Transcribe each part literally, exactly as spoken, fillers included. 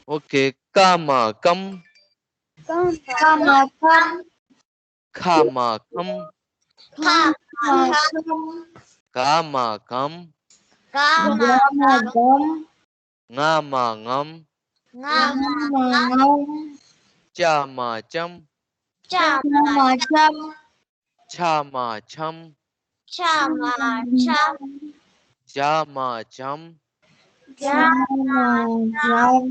ཨོ་ཁེ། ཀ་མ་ཀམ། ཀ་མ་ཀམ། ཁ་མ་ཁམ། ཁ་མ་ཁམ། ག་མ་གམ། ག་མ་གམ། ང་མ་ངམ། ང་མ་ངམ། ཅ་མ་ཅམ། ཅ་མ་ཅམ། ཆ་མ་ཆམ། ཆ་མ་ཆམ། ཇ་མ་ཇམ། ཇ་མ་ཇམ།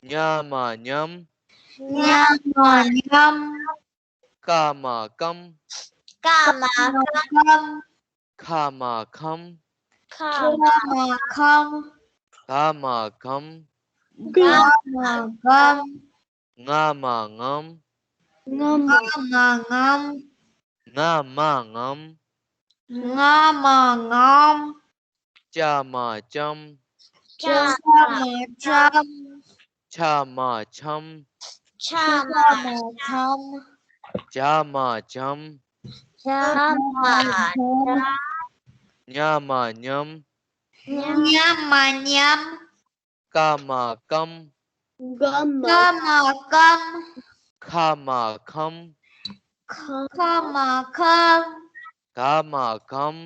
ཉ་མ་ཉམ། ཉ་མ་ཉམ། ཀ་མ་ཀམ། ཀ་མ་ཀམ། ཁ་མ་ཁམ། ཁ་མ་ཁམ། ག་མ་གམ། ག་མ་གམ། ང་མ་ངམ། ང་མ་ངམ། ང་མ་ངམ། ང་མ་ངམ། ཅ་མ་ཅམ། ཅ་མ་ཅམ། ཆ་མ་ཆམ། ཆ་མ་ཆམ། ཇ་མ་ཇམ། ཇ་མ་ཇམ། ཉ་མ་ཉམ། ཉ་མ་ཉམ། ཀ་མ་ཀམ། ཀ་མ་ཀམ། ཁ་མ་ཁམ། ཁ་མ་ཁམ། ག་མ་གམ།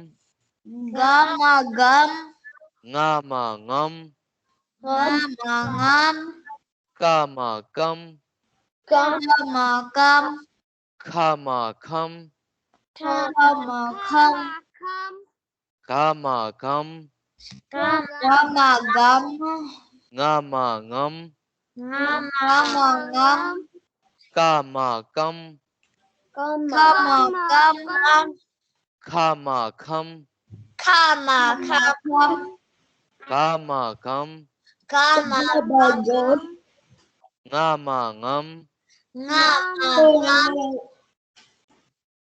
ག་མ་གམ། ང་མ་ངམ། ང་མ་ངམ། ཀ་མ་ཀམ། ཀ་མ་ཀམ། ཁ་མ་ཁམ། ཁ་མ་ཁམ། ག་མ་གམ། ག་མ་གམ། ང་མ་ངམ། ང་མ་ངམ། ཀ་མ་ཀམ། ཀ་མ་ཀམ། ཁ་མ་ཁམ། ཁ་མ་ཁམ། ག་མ་གམ། ག་མ་གམ། ང་མ་ངམ། ང་མ་ངམ།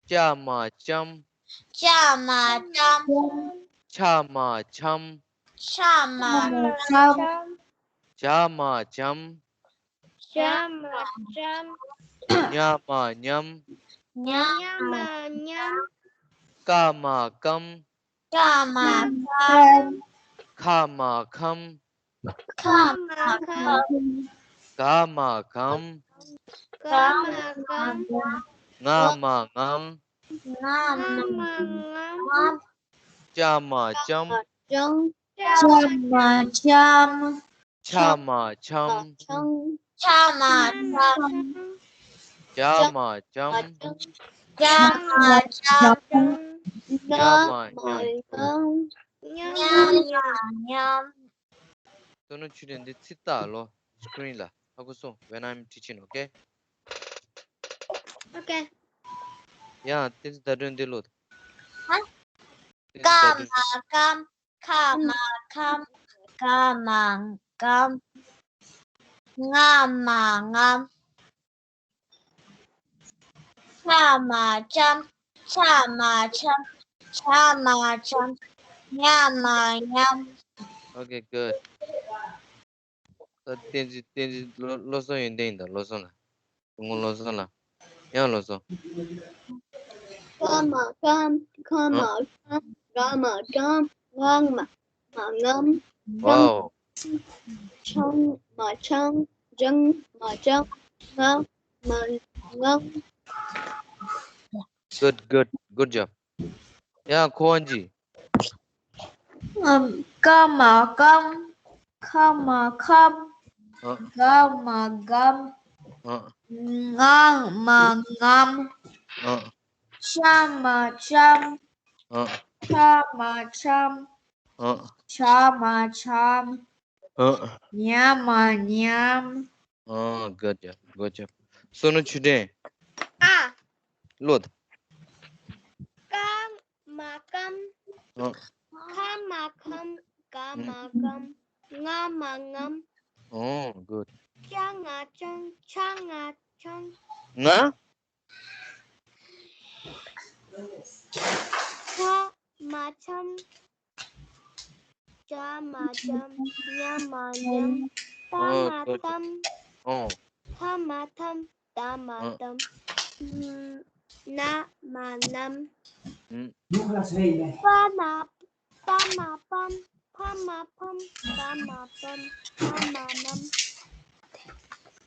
ཅ་མ་ཅམ། ཅ་མ་ཅམ། ཆ་མ་ཆམ། ཆ་མ་ཆམ། ཇ་མ་ཇམ། ཇ་མ་ཇམ། ཉ་མ་ཉམ། ཉ་མ་ཉམ། ཀ་མ་ཀམ། ཀ་མ་ཀམ། ཁ་མ་ཁམ། ཁ་མ་ཁམ། ག་མ་གམ། ག་མ་གམ། ང་མ་ངམ། ང་མ་ངམ། ཅ་མ་ཅམ། ཅ་མ་ཅམ། ཆ་མ་ཆམ། ཆ་མ་ཆམ། ཇ་མ་ཇམ། ཇ་མ་ཇམ། ཉ་མ་ཉམ། ཉ་མ་ཉམ། བསོད་ནམས་ཆོས་སྒྲོན། འདི་ཚིག་ལྟ་ལོ། སི་ཀི་རིན་ལ། ཧ་གོ་སོང་། When I'm teaching, okay? Okay. ཡང་བསྟན་འཛིན་ཟླ་སྒྲོན་འདི་ཀློག་དང་། ཧ། བསྟན་འཛིན་ཟླ་སྒྲོན། ཀ་མ་ཀམ། ཁ་མ་ཁམ། ག་མ་གམ། ང་མ་ངམ། ཆ་མ་ཆམ། ཆ་མ་ཆམ། ཇ་མ་ཇམ། ཉ་མ་ཉམ། Okay, good. ད་བསྟན་འཛིན། བསྟན་འཛིན་བློ་བློ་བཟང་ཡོན་ཏན་ཡིན་ད། བློ་བཟང་ལ། སྐུ་ངོ་བློ་བཟང་ལ། ཡང་བློ་བཟང་། ཀ་མ་ཀམ། ཁ་མ་ཁམ། ག་མ་གམ། ང་མ་མ་ངམ། ཅང་མ་ཅང་། ཇང་མ་ཇང་། ང་མ་ངམ། Good, good, good job. ཡང་ཁོ་ཝན་ཇི། ཀ་མ་ཀམ། ཁ་མ་ཁམ། ག་མ་གམ། ང་མ་ངམ། ཅ་མ་ཅམ། ཆ་མ་ཆམ། ཇ་མ་ཇམ། ཉ་མ་ཉམ། Good job, good job. བསོད་ནམས་ཆོས་སྒྲོན། ཨ། ཀློག་དང་། ཀ་མ་ཀམ། ཁ་མ་ཁམ། ག་མ་གམ། ང་མ་ངམ། Oh, good. ཅ་ང་ཅང་། ཆ་ང་ཆམ། ང་། ཆ་མ་ཆམ། ཇ་མ་ཇམ། ཉ་མ་ཉམ། ཏ་མ་ཏམ། ཐ་མ་ཐམ། ད་མ་དམ། ན་མ་ནམ། པ་མ་པམ། ཕ་མ་ཕམ། ད་མ་པམ། ན་མ་ནམ།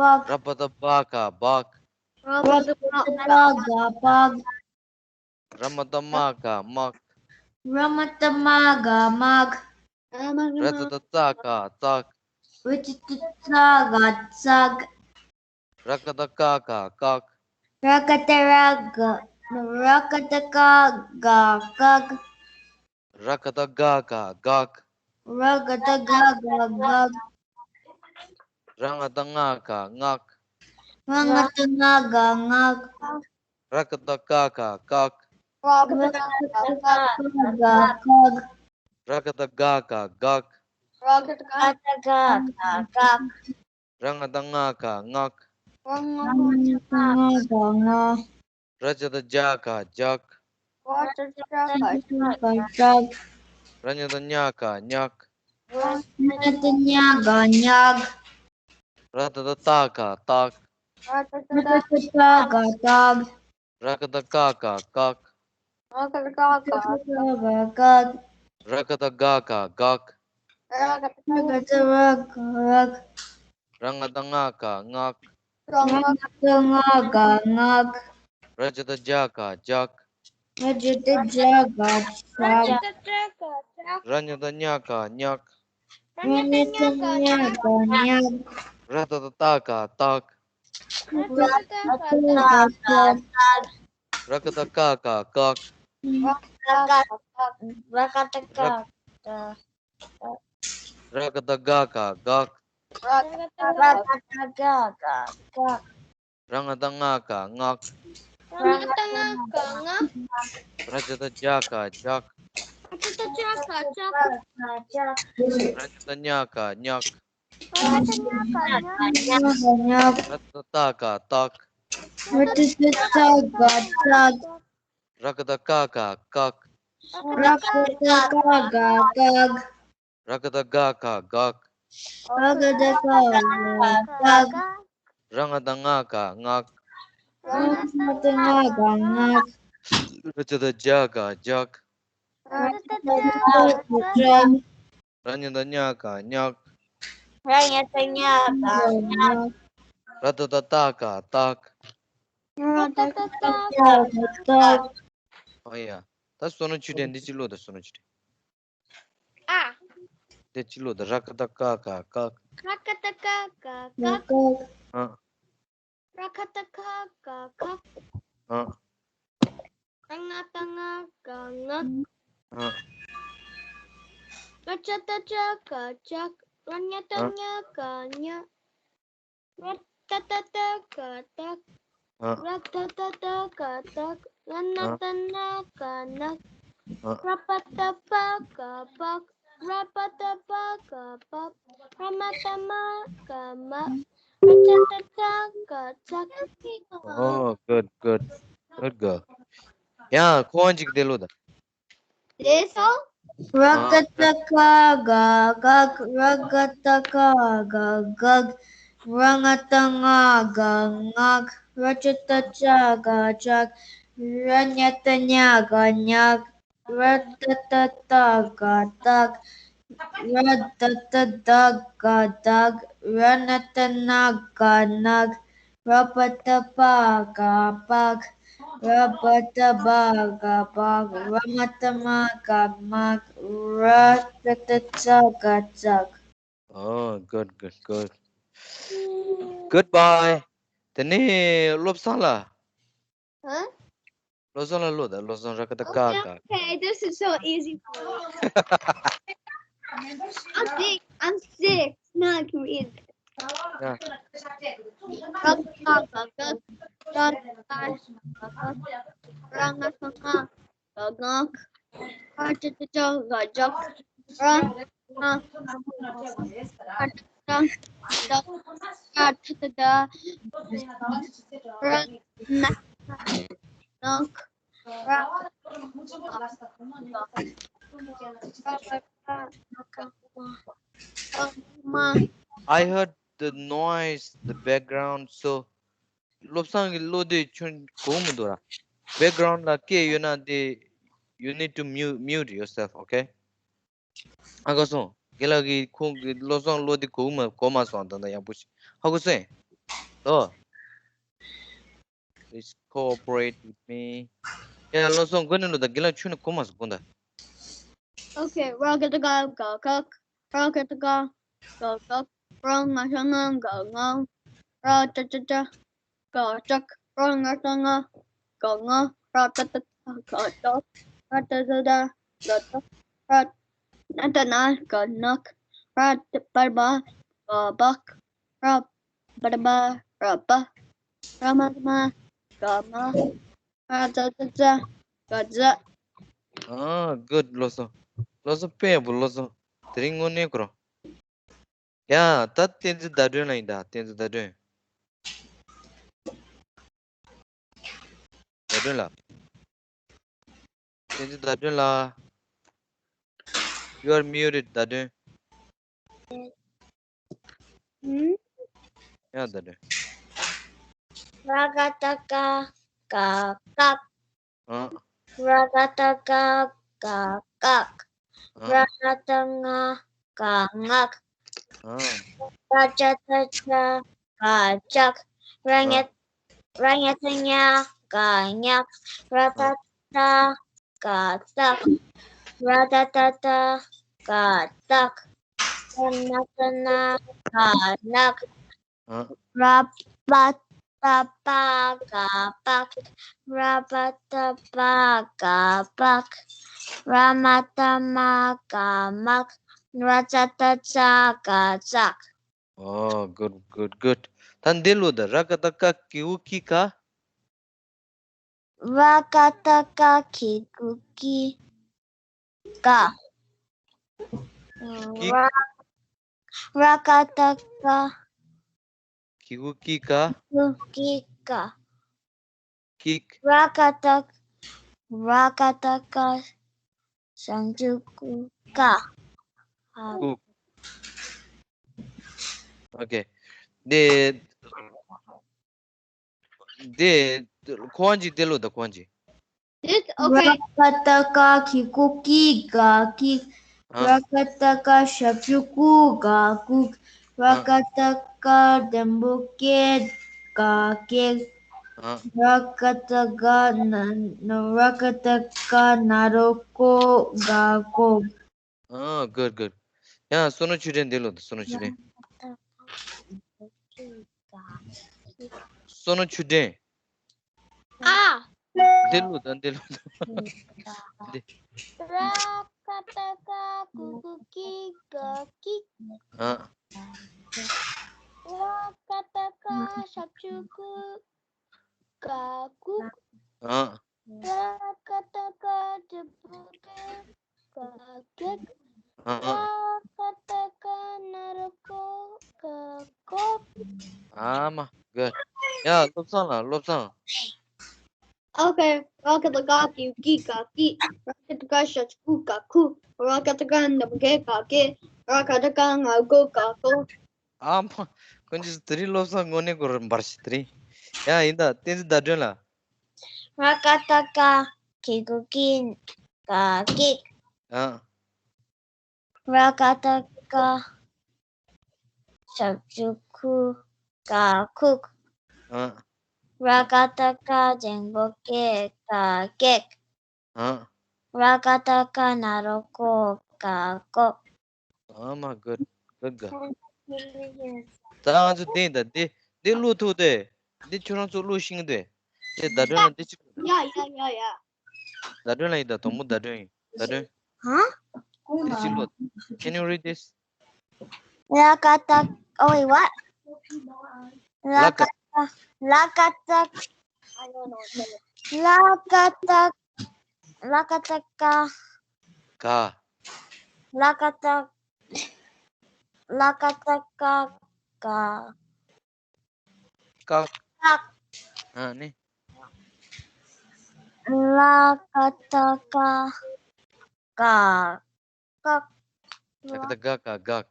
བག་ར་བ་ཏ་བ་ག་བག་ར་བ་ཏ་བ་ག་བག་ར་མ་ཏ་མ་ག་མག་ར་མ་ཏ་མ་ག་མག་ར་ཙ་ཏ་ཙ་ག་ཙག་ར་ཙ་ཏ་ཙ་ག་ཙག་ར་ཀ་ཏ་ཀ་ག་ཀག་ར་ཀ་ཏ་ར་ག་ར་ཀ་ཏ་ཀ་ག་ཀག་ར་ཀ་ཏ་ག་ག་གག་ར་ཀ་ཏ་ག་ག་གག་ར་ང་ཏ་ང་ག་ངག་ར་ང་ཏ་ང་ག་ངག་ར་ཀ་ཏ་ཀ་ག་ཀག་ར་ཀ་ཏ་ཀ་ག་ཀག་ར་ཀ་ཏ་ག་ག་གག་ར་ཀ་ཏ་ག་ག་གག་ར་ང་ཏ་ང་ག་ངག་ར་ང་ཏ་ང་ག་ངག་ར་ཇ་ཏ་ཇ་ག་ཇག་ར་ཇ་ཏ་ཇ་ག་ཇག་ར་ཉ་ཏ་ཉ་ག་ཉག་ར་ཉ་ཏ་ཉ་ག་ཉག་ར་ཏ་ཏ་ཏ་ག་ཏག་ར་ཏ་ཏ་ཏ་ག་ཏག་ར་ཀ་ཏ་ཀ་ག་ཀག་ར་ཀ་ཏ་ཀ་ག་ཀག་ར་ཀ་ཏ་ག་ག་གག་ར་ཀ་ཏ་ར་ག་ག་གག་ར་ང་ཏ་ང་ག་ངག་ར་ང་ཏ་ང་ག་ངག་ར་ཇ་ཏ་ཇ་ག་ཇག་ར་ཇ་ཏ་ཇ་ག་ཇག་ར་ཉ་ཏ་ཉ་ག་ཉག་ར་ཉ་ཏ་ཉ་ག་ཉག་ར་ཏ་ཏ་ཏ་ག་ཏག་ར་ཏ་ཏ་ག་ཏག་ར་ཀ་ཏ་ཀ་ག་ཀག་ར་ཀ་ཏ་ཀ་ར་ཀ་ཏ་ག་ག་གག་ར་ཀ་ཏ་ག་ག་གག་ར་ང་ཏ་ང་ག་ངག་ར་ང་ཏ་ང་ག་ངག་ར་ཇ་ཏ་ཇ་ག་ཇག་ར་ཇ་ཏ་ཇ་ག་ཇག་ར་ཉ་ཏ་ཉ་ག་ཉག་ར་ཉ་ཏ་ཉ་ག་ཉག་ར་ཏ་ཏ་ག་ཏག་ར་ཏ་ཏ་ག་ཏག་ར་ཀ་ཏ་ཀ་ག་ཀག་ར་ཀ་ཏ་ཀ་ག་ཀག་ར་ཀ་ཏ་ག་ག་གག་ར་ཀ་ཏ་ཀ་ག་ཀག་ར་ང་ཏ་ང་ག་ངག་ར་ང་ཏ་ང་ག་ངག་ར་ཇ་ཏ་ཇ་ག་ཇག་ར་ཇ་ཏ་ཇ་ག་ཇག་ར་ཉ་ཏ་ཉ་ག་ཉག་ར་ཉ་ཏ་ཉ་ག་ཉག་ར་ཏ་ཏ་ཏ་ག་ཏག་ར་ཏ་ཏ་ཏ་ག་ཏག་ཨོ་ཡ། ད་བསོད་ནམས་ཆོས་སྒྲོན་འདི་གཅིག་ཀློག་དང་། བསོད་ནམས་ཆོས་སྒྲོན། ཨ། འདི་གཅིག་ཀློག་དང་། ར་ཀ་ཏ་ཀ་ག་ཀག་ར་ཀ་ཏ་ཀ་ག་ཀག་ཨ། ར་ཁ་ཏ་ཁ་ག་ཁག་ཨ། ར་ང་ཏ་ང་ག་ངག་ཨ། ར་ཇ་ཏ་ཇ་ག་ཇག་ར་ཉ་ཏ་ཨ། ཉ་ག་ཉག་ར་ཏ་ཏ་ཏ་ག་ཏག་ཨ། ར་ཏ་ཏ་ཏ་ག་ཏག་ར་ན་ཨ། ཏ་ན་ག་ནག་ཨ། ར་པ་ཏ་པ་ག་པག་ར་པ་ཏ་པ་ག་པག་ར་མ་ཏ་མ་ག་མག་ར་ཏ་ཏ་ཏ་ག་ཏག Oh, good, good. Good girl. ཡ། ཁོ་བོ་གཅིག་དེ་ལོ་ད། ལེ་སོ། ར་ཀ་ཏ་ཀ་ག་ཀག་ར་ཀ་ཏ་ཀ་ག་ཀག་ར་ང་ཏ་ང་ག་ངག་ར་ཇ་ཏ་ཇ་ག་ཇག་ར་ཉ་ཏ་ཉ་ག་ཉག་ར་ཏ་ཏ་ཏ་ག་ཏག་ར་ཏ་ཏ་ཏ་ག་ཏག་ར་ན་ཏ་ན་ག་ནག་ར་པ་ཏ་པ་ག་པག་ར་པ་ཏ་པ་ག་པག་ར་མ་ཏ་མ་ག་མག་ར་ཏ་ཏ་ཏ་ག་ཙག Oh, good, good, good. Goodbye. དེ་ནས་བློ་བཟང་ལགས། Huh? བློ་བཟང་ལགས་ཀློག་དང་། བློ་བཟང་། ར་ཀ་ཏ་ཀ་ག Okay, okay, this is so easy for me. I'm six. I'm six. Now I can read. ཡ། ར་ཀ་ཏ་ཀ་ག་ཀག་ར་ན་ཏ་ན་ག་ནག་ར་ང་ཏ་ང་ག་ངག་ར་ཇ་ཏ་ཇ་ག་ཇག་ར་ང་ཏ་ཏ་ཏ་ག་ཏག་ར་ཏ་ཏ་ཏ་ར་ན་ཏ་ནག་ར་ཏ་ཏ་ཏ་ག་ཏག I heard the noise, the background, so བློ་བཟང་གི་ཀློག་དུས་ཁྱོད་གོ་མི་འདུག་ར། Background ལ་སྐད་ཡོད་ན་དེ། You need to mute, mute yourself, okay? ཧ་གོ་སོང་། རྒན་ལགས་ཀྱིས་ཁོང་གི་བློ་བཟང་ཀློག་དུས་གོ་མ་གོ་མ་སོང་། ད་ལྟ་ཡག་པོ་ཞིག་ཧ་གོ་སོང་། ལོ། Please cooperate with me. ཡ་ལོ་སོང་། གོ་ནི་ལོ་ད་གི་ལ་ཆུ་ནི་གོ་མ་སོང་གོ་ད། Okay, ར་ག་བཏགས་རྒ་ག་གག་ར་ག་བཏགས་རྒ་ག་གག་ར་ང་ཤ་ང་ག་ངག་ར་ཏ་ཏ་ཏ་ག་ཏག་ར་ང་ཏ་ང་ག་ང་ར་ཀ་ཏ་ཏ་ག་ཏག་ར་ཏ་ཏ་ཏ་ག་ཏག་ར་ན་ཏ་ན་ག་ནག་ར་བ་ར་བ་ག་བག་ར་བ་ར་བ་ར་བ། ར་མ་ར་མ་ག་མག་ར་ཙ་ཙ་ཙ་ག་ཙག་ཨ་good ལོ་སོང་། ལོ་སོང་། དཔེ་ཡག་པོ་ལོ་སོང་། དེ་རིང་དངོས་གནས་ཁོ་རང་། ཡ་ད་བསྟན་འཛིན་ཟླ་སྒྲོན་ལ་ཡིན་ད། བསྟན་འཛིན་ཟླ་སྒྲོན། ཟླ་སྒྲོན་ལགས། བསྟན་འཛིན་ཟླ་སྒྲོན་ལགས། You are muted ཟླ་སྒྲོན། ཡ་ཟླ་སྒྲོན། ར་ག་བཏགས་རྒ་ག་རྒག་ཨ། ར་ག་བཏགས་རྒ་ག་རྒག་ཨ། ར་ང་བཏགས་རྔ་ག་རྔག་ཨ། ར་ཙ་ཙ་ཙ་ག་ཙག་ར་ཨ། ཉ་ར་ཉ་བཏགས་རྙ་ག་རྙག་ར་ཨ། ཏ་ཏ་ག་ཏག་ར་ཏ་ཏ་ཏ་ག་ཏག་ར་ན་ཏ་ན་ག་ནག་ཨ། ར་པ་ཏ་པ་ག་པག་ར་པ་ཏ་པ་ག་པག་ར་མ་ཏ་མ་ག་མག་ར་ཙ་ཏ་ཙ་ག་ཙག་ཨོ་good, good, good. ད་འདི་ལོ་ད་ར་ག་བཏགས་རྒ་གི་གུ་གི་ག་ར་ག་བཏགས་རྒ་གི་གུ་གི་ག་གི་ར་ར་ག་བཏགས་རྒ་གི་གུ་གི་ག་གུ་གི་ག་ཀིག་ར་ག་བཏགས་ར་ག་བཏགས་རྒ་ཞབས་ཀྱུ་རྒུ་རྒ་ཨ། ཀུག་ཨོ་ཀེ། འདི་འདི་ཁོང་གཅིག་དེ་ལོ་ད་ཁོང་གཅིག This, okay. ར་ག་བཏགས་རྒ་གི་གུ་གི་ག་ཀིག་ཨ། ར་ག་བཏགས་རྒ་ཞབས་ཀྱུ་རྒུ་རྒ་ཀུག་ར་ཨ། ག་བཏགས་རྒ་ལྡེམ་པོ་ཀེ་ག་ཀེག་ཨ། ར་ག་བཏགས་རྒ་ན་ན་ར་ག་བཏགས་རྒ་ན་རོ་རྒོ་ག་ཀོག་ཨ། Good, good. ཡང་བསོད་ནམས་ཆོས་སྒྲོན་འདི་ལོ་ད། བསོད་ནམས་ཆོས་སྒྲོན། བསོད་ནམས་ཆོས་སྒྲོན། ཨ། འདི་ལོ་ད། འདི་ལོ་ད། འདི། ར་ག་བཏགས་རྒ་གི་གུ་གི་ག་ཀིག་ཨ། ར་ག་བཏགས་རྒ་ཞབས་ཀྱུ་རྒུ་ག་ཀུག་ཨ། ར་ག་བཏགས་རྒ་ལྡེམ་པོ་ཀེ་ག་ཀེག་ཨ། ར་ག་བཏགས་རྒ་ན་རོ་རྒོ་ག་ཀོག་ཨ་མ། Good. ཡ་བློ་བཟང་ལགས། བློ་བཟང་། Okay. ར་ག་བཏགས་རྒ་གི་གུ་གི་ག་ཀིག་ར་ག་བཏགས་རྒ་ཞབས་ཀྱུ་རྒུ་ག་ཀུག་ར་ག་བཏགས་རྒ་ལྡེམ་པོ་ཀེ་ག་ཀེག་ར་ག་བཏགས་རྒ་ན་རོ་རྒོ་ག་ཀོག་ཨ་མ། ཀུན་གྱིས་དེ་རིང་བློ་བཟང་དངོས་གནས་ཁོ་རང་འབར་ཞིག་དེ་རིང་། ཡ་ཡིན་ད། བསྟན་འཛིན་ཟླ་སྒྲོན་ལགས། ར་ག་བཏགས་རྒ་གི་གུ་གི་ག་ཀིག་ཨ། ར་ག་བཏགས་རྒ་ཞབས་ཀྱུ་རྒུ་ག་ཀུག་ཨ། ར་ག་བཏགས་རྒ་ལྡེམ་པོ་ཀེ་ག་ཀེག་ཨ། ར་ག་བཏགས་རྒ་ན་རོ་རྒོ་ག་ཀོག་ཨ་མ། Good, good girl. ད་ང་ཚོ་འདི་ད་འདི་འདི་ཀློག་ཐུབ་དེ། འདི་ཁྱོད་རང་ཚོ་ཀློག་ཤེས་ཀྱི་འདུག་དེ་ཟླ་སྒྲོན་ལ་འདི་གཅིག་ཀློག་ཡ་ཡ་ཡ་ཡ། ཟླ་སྒྲོན་ལ་ཡིན་ད། དང་པོ་ཟླ་སྒྲོན་ཡིན། ཟླ་སྒྲོན། ཧ། འདི་གཅིག་ཀློག Can you read this? ར་ག་བཏགས། Oh, wait, what? ར་ག་བཏགས། ར་ག་བཏགས། ར་ག་བཏགས། ར་ག་བཏགས་རྒ། ག་ར་ག་བཏགས། ར་ག་བཏགས་རྒ། ག་ཀག་ཀག་ཨ་ནི། ར་ག་བཏགས་རྒ། རྒ། ཀག་ར་ག་བཏགས་རྒ་ཀག་རྒག་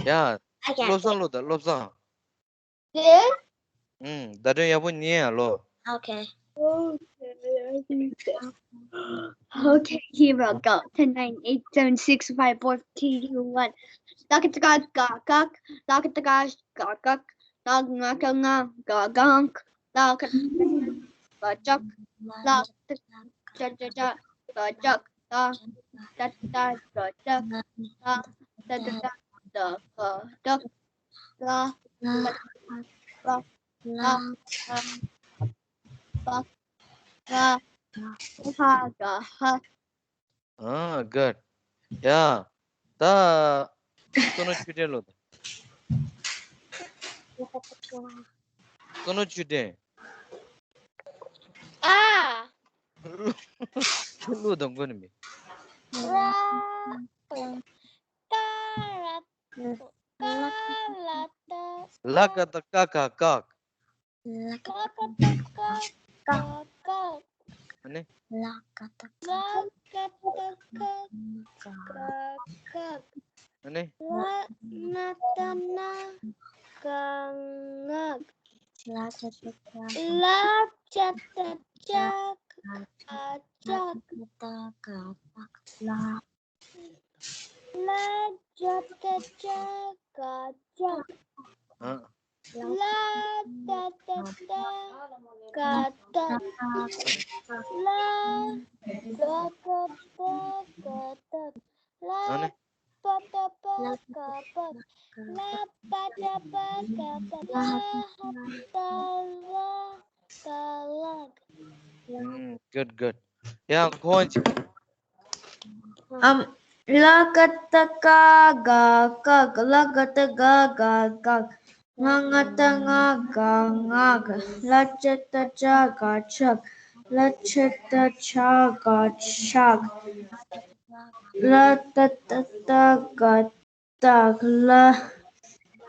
ཡ། I can't བློ་བཟང་བློ་དང་བློ་བཟང་། དེ། ཨུམ། ཟླ་སྒྲོན་ཡག་པོ་ཉན་ཡ་ལོ། Okay. Okay, I think so. Okay, here I go. Ten, nine, eight, seven, six, five, four, three, two, one. ར་ག་བཏགས་རྒ་རྒ་ཀག་ར་ག་བཏགས་རྒ་རྒ་ཀག་ད་ང་ཀ་ང་ག་གང་། ལ་ཀ་ཏ་ཀ་ལྕག་ལ་ཏ་ཅ་ཅ་ཅ་ཀ་ལྕག་ལ་ཏ་ཏ་ཀ་ལྕག་ལ་ཏ་ཏ་ཏ་ཏ་ཀ་ཏག་ལ་ལ་ལ་ལ་ལ་ལ་ཧ་ག་ཧ། ཨ། Good. ཡ། ད་བསོད་ནམས་ཆོས་སྒྲོན་ལོ། བསོད་ནམས་ཆོས་སྒྲོན། ཨ། ལོ་དང་གོ་ནི་མེད། ར། ཏ་ར། ཀ་ལ་ཏ། ལ་ཀ་ཏ་ཀ་ག་ཀག་ལ་ཀ་ཏ་ཀ་ག་ཀག་ཨ་ནི། ལ་ཀ་ཏ་ལ་ཀ་ཏ་ཀ་ག་ཀག་ཨ་ནི། ལ་ན་ཏ་ན་ག་ངག་ལ་ཅ་ཏ་ལྕག་ལ་ཅ་ཏ་ལྕག་ག་ལྕག་ལ་ཀ་ཏ་ཀ་ག་ལྕག་ལ། ལ་ཅ་ཏ་ཅ་ག་ལྕག་ཨ། ལ་ཏ་ཏ་ཏ་ག་ཏག་ལ་ག་ཏ་ཏ་ག་ཏག་ལ་ཨ་ནི། པ་ཏ་པ་ག་པག་ལ་པ་ཏ་པ་ག་པག་ལ་ཧ་ཏ་ལ་ཏ་ལག་ཨུམ། Good, good. ཡང་ཁོང་ཅིག་ཨམ། ལ་ཀ་ཏ་ཀ་ག་ཀག་ལ་ཀ་ཏ་ག་ག་ཀག་ང་ང་ཏ་ང་ག་ངག་ལ་ཅ་ཏ་ཅ་ག་ཅག་ལ་ཅ་ཏ་ཅ་ག་ཅག་ལ་ཏ་ཏ་ཏ་ག་ཏག་ལ་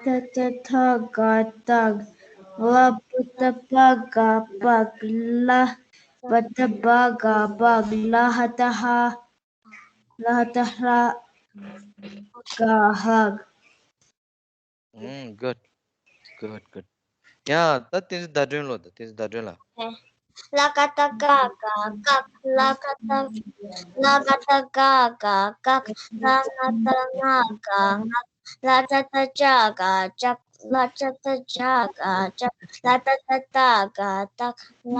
ཏ་ཏ་ཐ་ག་ཏག་ལ་པ་ཏ་པ་ག་པག་ལ་པ་ཏ་པ་ག་པག་ལ་ཧ་ཏ་ཧ། ལ་ཧ་ཏ་ཧ། ག་ཧག་ཨུམ། Good. Good, good. ཡ། ད་བསྟན་འཛིན་ཟླ་སྒྲོན་ལོ། ད་བསྟན་འཛིན་ཟླ་སྒྲོན་ལ། ལ་ཀ་ཏ་ཀ་ག་ཀག་ལ་ཀ་ཏ། ལ་ཀ་ཏ་ཀ་ག་ཀག་ལ་ང་ཏ་ང་ག་ངག་ལ་ཅ་ཏ་ཅ་ག་ཅག་ལ་ཅ་ཏ་ཅ་ག་ཅག་ལ་ཏ་ཏ་ཏ་ག་ཏག་ལ།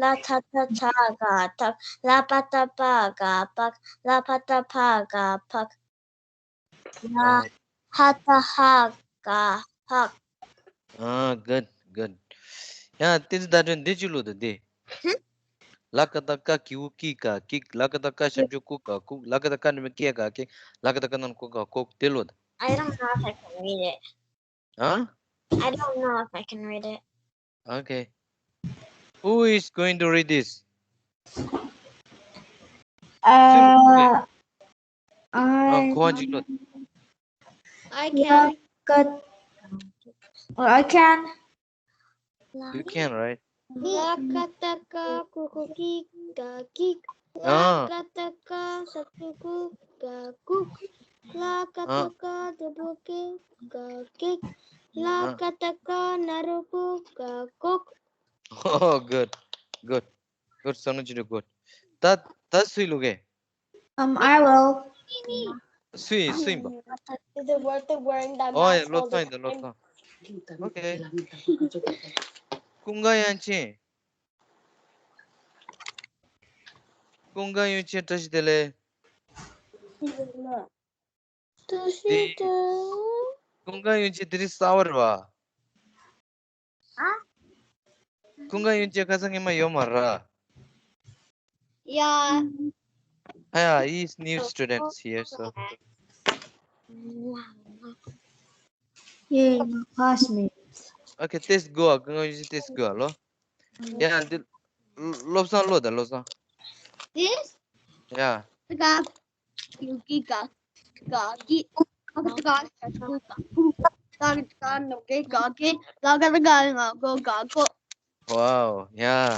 ལ་ཐ་ཐ་ཐ་ག་ཐག་ལ་པ་ཏ་པ་ག་པག་ལ་ཕ་ཏ་ཕ་ག་ཕག་ལ་ཧ་ཏ་ཧ་ག་ཧག་ཨ། Good, good. ཡ། བསྟན་འཛིན་ཟླ་སྒྲོན་འདི་ཅི་ལོ་ད་འདི། ཧུམ། ལ་ཀ་ཏ་ཀ་གི་གུ་ཀི་ག་ཀིག་ལ་ཀ་ཏ་ཀ་ཞབས་ཀྱུ་ཀུ་ག་ཀུག་ལ་ཀ་ཏ་ཀ་འགྲེང་བུ་ཀེ་ག་ཀེག་ལ་ཀ་ཏ་ཀ་ན་རོ་ཀོ་ག་ཀོག་དེ་ལོ་ད། I don't know if I can read it. Huh? I don't know if I can read it. Okay. Who is going to read this? Uh, I, I can. I can. You can, right? ལ་ཀ་ཏ་ཀ་གུ་གུ་ཀི་ག་ཀིག་ལ་ཀ་ཏ་ཀ་ཞབས་ཀྱུ་ཀུ་ག་ཀུག་ལ་ཀ་ཏ་ཀ་འགྲེང་བུ་ཀེ་ག་ཀེག་ལ་ཀ་ཏ་ཀ་ན་རོ་ཀོ་ག་ཀོག Oh, good, good, good. བསོད་ནམས་ཆོས་སྒྲོན། Good. ད་ད་སུའི་ལུགས་ཀྱི། Um, I will. སུ་ཡིན། སུ་ཡིན་པ། Is it worth it wearing that mask all the time? ཨོ་ཡ། བློ་བཟང་ཡིན་ད། བློ་བཟང་། Okay. ཀུན་དགའ་དབྱངས་ཅན། ཀུན་དགའ་དབྱངས་ཅན་བཀྲ་ཤིས་བདེ་ལེགས། བཀྲ་ཤིས་བདེ་ལེགས། ཀུན་དགའ་དབྱངས་ཅན་དེ་རིང་གསར་པ་རེད་པ། ཨ། ཀུན་དགའ་དབྱངས་ཅན་ཁ་སང་སྔོན་མ་ཡོད་མ་རེད། Yeah. Yeah, he's new students here, so. Yeah, my classmate. Okay, let's go. ཀུན་དགའ་དབྱངས་ཅན། Let's go ལོ། Yeah, འདི་བློ་བཟང་ལོ་ད། བློ་བཟང་། This? Yeah. ཀ་ཏ་ཀ་གུ་གུ་ཀི་ག་ག་ཀིག་ལ་ཀ་ཏ་ཀ་ཞབས་ཀྱུ་ཀུ་ག་ཀུག་ལ་ཀ་ཏ་ཀ་འགྲེང་བུ་ཀེ་ག་ཀེག་ལ་ཀ་ཏ་ཀ་ང་རོ་ཀོ་ག་ཀོག Wow, yeah.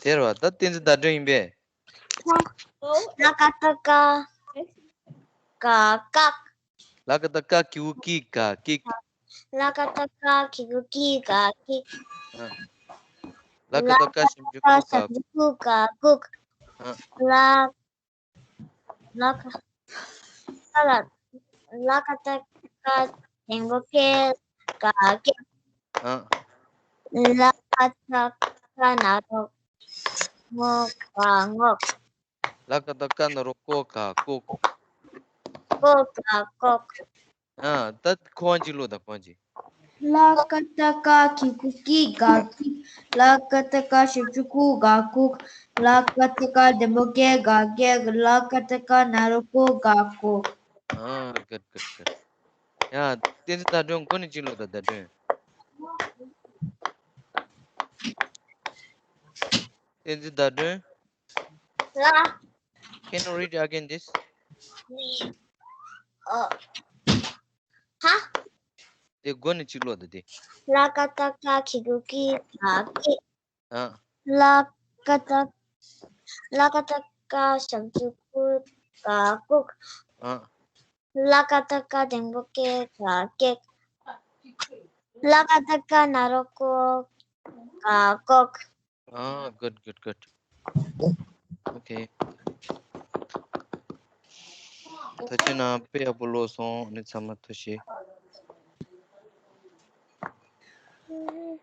དེ་རེད་པ། ད་བསྟན་འཛིན་ཟླ་སྒྲོན་ཡིན་པས། ལ་ཀ་ཏ་ཀ་ག་ཀག་ལ་ཀ་ཏ་ཀ་གི་གུ་ཀི་ག་ཀིག་ལ་ཀ་ཏ་ཀ་གི་གུ་ཀི་ག་ཀིག་ལ་ཀ་ཏ་ཀ་ཞབས་ཀྱུ་ཀུ་ག་ཀུག་ཀུག་ལ། ལ་ཀ་ཏ་ལ་ཀ་ཏ་ ཀ་འགྲེང་བུ་ཀེ། ག་ཀེག་ཨ། ལ་ཀ་ཏ་ཀ་ན་རོ་ངོ། ག་ངོག་ལ་ཀ་ཏ་ཀ་ན་རོ་ཀོ། ག་ཀོག་ཀོ། ག་ཀོག་ཨ། ད་ཁོ་བ་གཅིག་ཀློག་དང་། ཁོ་བ་གཅིག་ལ་ཀ་ཏ་ཀ་གི་གུ་གི། ག་གིག་ལ་ཀ་ཏ་ཀ་ཞབས་ཀྱུ་ཀུ། ག་ཀུག་ལ་ཀ་ཏ་ཀ་འགྲེང་བུ་ཀེ། ག་ཀེག་ལ་ཀ་ཏ་ཀ་ན་རོ་ཀོ། ག་ཀོག་ཨ། good, good, good. ཡ། བསྟན་འཛིན་ཟླ་སྒྲོན། མགོ་ནས་གཅིག་ཀློག་དང་། ཟླ་སྒྲོན། བསྟན་འཛིན་ཟླ་སྒྲོན། ལ། Can you read again this? ནི། ཨ། ཧ། དེ་མགོ་ནས་གཅིག་ཀློག་དང་། དེ། ལ་ཀ་ཏ་ཀ་གི་གུ་གི། ག་ཀེག་ཨ། ལ་ཀ་ཏ། ལ་ཀ་ཏ་ཀ་ཞབས་ཀྱུ་ཀུ། ག་ཀུག་ཨ། ལ་ཀ་ཏ་ཀ་འགྲེང་བུ་ཀེ། ག་ཀེག་ལ་ཀ་ཏ་ཀ་ན་རོ་ཀོ། ག་ཀོག་ཨ། good, good, good. Okay. ད་ཁྱེད་རྣམ་པ་དཔེ་ཡག་པོ་ཀློག་སོང་། ཨ་ནི་ཚང་མ་ཐུགས་རྗེ་ཆེ།